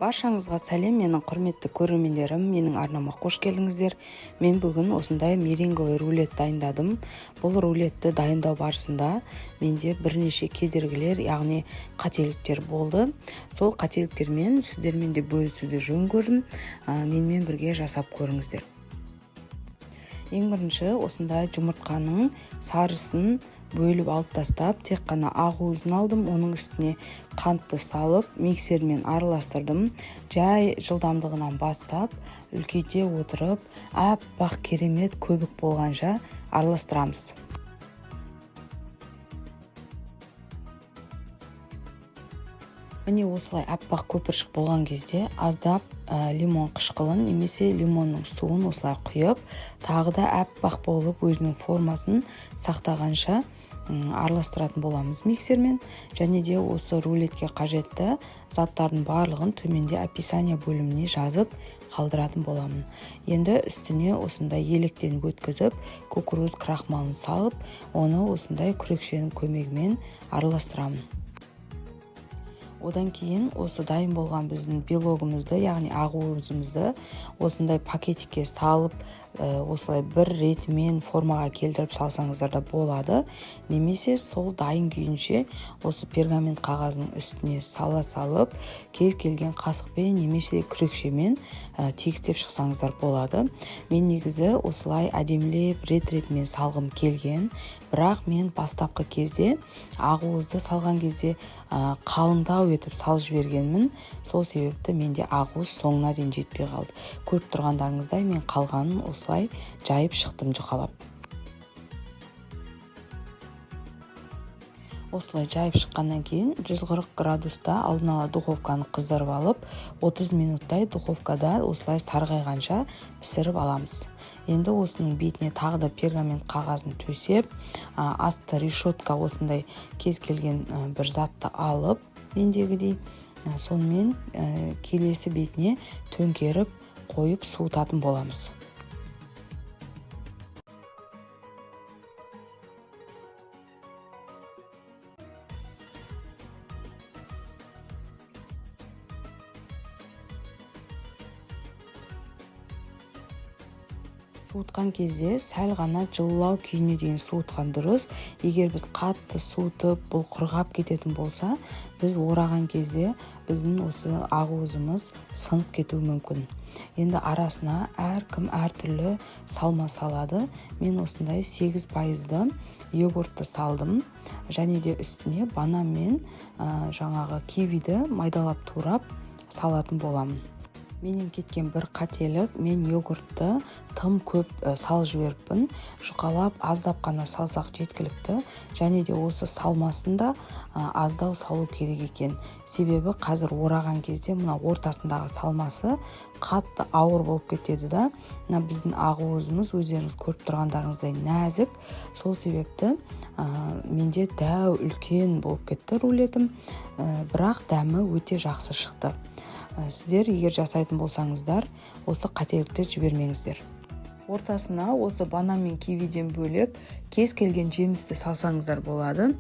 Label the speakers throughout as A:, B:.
A: Баршаңызға сәлем, менің құрметті көрермендерім, менің арнама қош келдіңіздер. Мен бүгін осындай меренговый рулет дайындадым. Бұл рулетті дайындау барысында менде бірнеше кедергілер, яғни қателіктер болды. Сол қателіктермен сіздермен де бөлісуді жөн көрдім. Менімен бірге жасап көріңіздер. Ең бірінші осындай жұмыртқаның сарысын бөліп алып тастап, тек қана ақуызын алдым, оның үстіне қантты салып, миксермен араластырдым. Жай жылдамдығынан бастап, үлкейте отырып, аппақ керемет көбік болғанша араластырамыз. Міне, осылай аппақ көпіршік болған кезде аздап лимон қышқылын немесе лимонның суын осылай құйып, тағы да аппақ болып өзінің формасын сақтағанша араластыратын боламыз миксермен. Және де осы рулетке қажетті заттардың барлығын төменде описание бөліміне жазып қалдыратын боламын. Енді үстіне осындай електен өткізіп, кукуруз крахмалын салып, оны осындай күрекшенің көмегімен араластырамын. Одан кейін осы дайын болған біздің белогымызды, яғни ақуызымызды осындай пакетикке салып, осылай бір ретімен формаға келтіріп салсаңыздар да болады, немесе сол дайын күйінше осы пергамент қағазының үстіне сала салып, кез келген қасықпен немесе күрекшемен тегістеп шықсаңыздар болады. Мен негізі осылай әдемілеп рет-ретімен салғым келген, бірақ мен бастапқы кезде ақуызды салған кезде қалыңдау етіп салып жібергенмін. Сол себепті менде ақуыз соңына дейін жетпей қалды. Көріп тұрғандарыңыздай, мен қалғанын осылай жайып шықтым жұқалап. Осылай жайып шыққаннан кейін 140 градуста алдын ала духовканы қыздырып алып, 30 минуттай духовкада осылай сарғайғанша пісіріп аламыз. Енді осының бетіне тағы да пергамент қағазын төсеп, асты решетка, осындай кез келген бір затты алып, мендегідей, сонымен келесі бетіне төңкеріп қойып суытатын боламыз. Суытқан кезде сәл ғана жылылау күйіне дейін суытқан дұрыс. Егер біз қатты суытып, бұл құрғап кететін болса, біз ораған кезде біздің осы ақуызымыз сынып кетуі мүмкін. Енді арасына әркім әртүрлі салма салады. Мен осындай 8 пайызды йогуртты салдым және де үстіне банан мен жаңағы кивиді майдалап турап салатын боламын. Менен кеткен бір қателік: мен йогуртты тым көп салып жіберіппін. Жұқалап аздап қана салсақ жеткілікті. Және де осы салмасын да аздау салу керек екен, себебі қазір ораған кезде мына ортасындағы салмасы қатты ауыр болып кетеді да. Мына біздің ақуызымыз, өздеріңіз көріп тұрғандарыңыздай, нәзік. Сол себепті менде дәу үлкен болып кетті рулетім, бірақ дәмі өте жақсы шықты. Сіздер егер жасайтын болсаңыздар, осы қателікті жібермеңіздер. Ортасына осы банан мен кивиден бөлек кез келген жемісті салсаңыздар болады.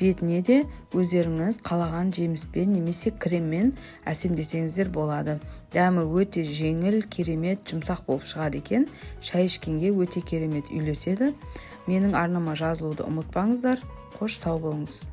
A: Бетіне де өздеріңіз қалаған жеміспен немесе креммен әсемдесеңіздер болады. Дәмі өте жеңіл, керемет жұмсақ болып шығады екен. Шай ішкенге өте керемет үйлеседі. Менің арнама жазылуды ұмытпаңыздар. Қош, сау болыңыз.